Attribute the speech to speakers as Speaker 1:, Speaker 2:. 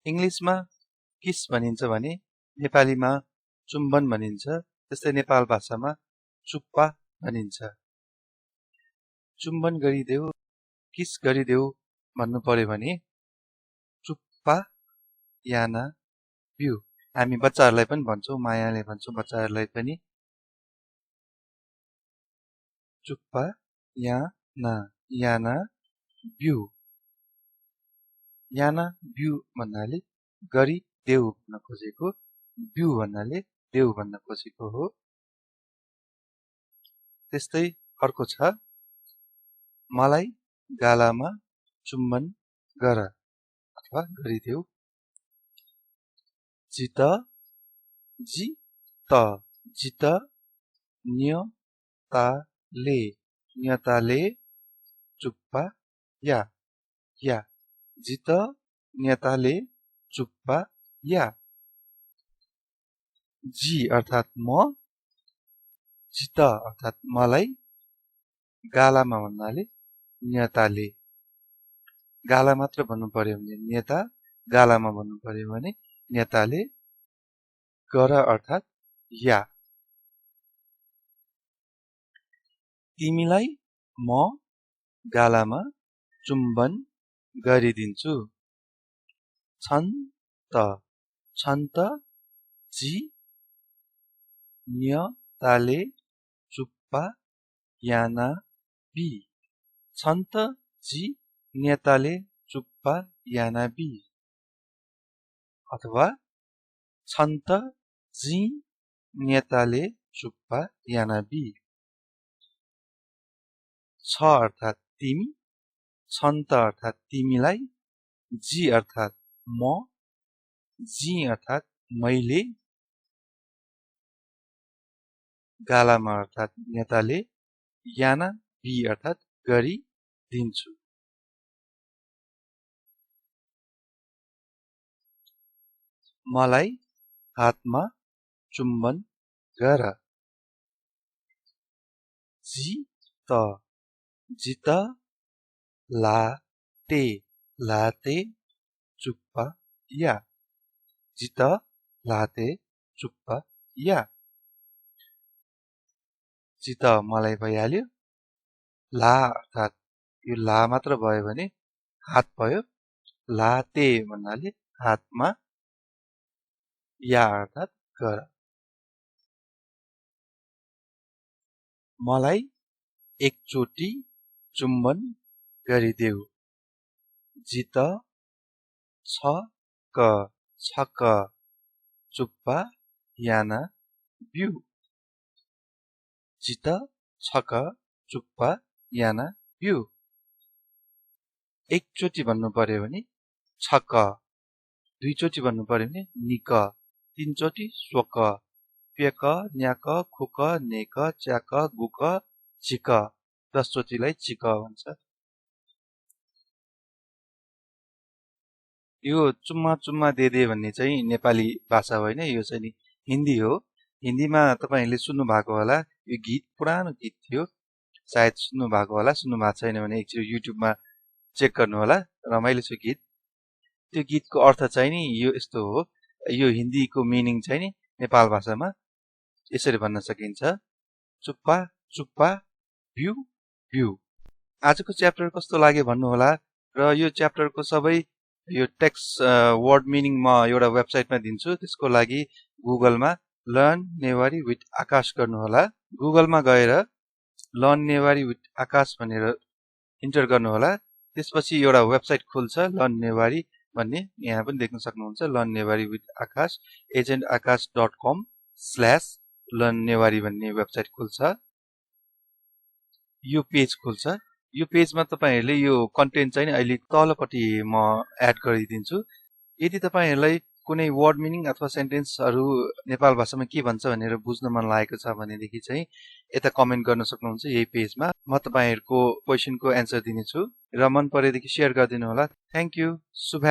Speaker 1: इंग्लिशमा kiss भनिन्छ भने नेपालीमा चुम्बन भनिन्छ। त्यस्तै नेपाल भाषामा चुप्पा भनिन्छ। चुम्बन गरिदेऊ, किस गरिदेऊ भन्नु पर्यो भने चुप्पा याना बिउ। हामी बच्चाहरूलाई पनि भन्छौँ, मायाले भन्छौँ बच्चाहरूलाई पनि चुप्पा याना बिउ। याना बिउ भन्नाले गरी देऊ भन्न खोजेको, बिउ भन्नाले देऊ भन्न खोजेको हो। त्यस्तै अर्को छ मलाई गालामा चुम्बन गर अथवा गरिदेऊ। जित न्यताले चुप्पा या जित न्यताले चुप्पा या। जी अर्थात म, जित अर्थात मलाई, गालामा भन्नाले न्यताले। गाला मात्र भन्नु पर्यो भने नेता, गालामा भन्नु पर्यो भने नेताले। गर अर्थात या। तिमीलाई म गालामा चुम्बन गरिदिन्छु। छन् त जी न्यताले चुप्पा याना बी। छन् त जी न्यताले चुप्पा याना बी। अथवा छन् त जी न्यताले चुप्पा याना बी। छ अर्थात तिमी, छन् त अर्थात तिमीलाई, जी अर्थात म, जी अर्थात मैले, गालामा अर्थात नेताले, याना बी अर्थात गरी दिन्छु। मलाई हातमा चुम्बन गर। जित लाते चुप्पा या। जित लाते चुप्पा या। जित मलाई भइहाल्यो। ला अर्थात यो ला मात्र भयो भने हात भयो। लाते भन्नाले हातमा, या अर्थात गर। मलाई एकचोटि चुम्बन गरिदेऊ। जित छक चुप्पा याना बिउ। जित छक चुप्पा याना बिउ। एकचोटि भन्नु पर्यो भने छक, दुईचोटि भन्नु पर्यो भने निक, तीनचोटि स्वक, प्यक न्याक खुक नेक च्याक गुक झिक, 10 चोटिलाई चिक भन्छ। यो चुम्मा चुम्मा दे भन्ने चाहिँ नेपाली भाषा होइन, यो चाहिँ नि हिन्दी हो। हिन्दीमा तपाईहरुले सुन्नु भएको होला। यो गीत पुरानो गीत थियो, सायद सुन्नु भएको होला। सुन्नु भएको छैन भने एकचोटि युट्युबमा चेक गर्नु होला, रमाइलो छ गीत। त्यो गीतको अर्थ चाहिँ नि यो यस्तो हो। यो हिन्दीको मिनिङ चाहिँ नि नेपाल भाषामा यसरी भन्न सकिन्छ, चुप्पा चुप्पा बिउ बिउ। आजको च्याप्टर कस्तो लाग्यो भन्नु होला। र यो च्याप्टरको सबै यो टेक्स्ट वर्ड मिनिङ म एउटा वेबसाइटमा दिन्छु। त्यसको लागि गुगलमा लर्न नेवारी विथ आकाश गर्नु होला। गुगलमा गएर लर्न नेवारी विथ आकाश भनेर इन्टर गर्नु होला। त्यसपछि एउटा वेबसाइट खुल्छ लर्न नेवारी भन्ने, यहाँ पनि देख्न सक्नुहुन्छ। लर्न नेवारी विथ आकाश agentakash.com/लर्न नेवारी भन्ने वेबसाइट खुल्छ। यो पेज खुल्छ। यो पेजमा तपाईहरुले यो कन्टेन्ट चाहिँ अहिले तलपट्टि म एड गरिदिन्छु। यदि तपाईहरुलाई कुनै वर्ड मिनिङ अथवा सेन्टेन्सहरु नेपाल भाषामा के भन्छ भनेर बुझ्न मन लागेको छ भनेदेखि चाहिँ यता कमेन्ट गर्न सक्नुहुन्छ यही पेजमा। म तपाईहरुको क्वेशनको एन्सर दिनेछु र मन परेदेखि शेयर गरिदिनु होला। Thank you. शुभ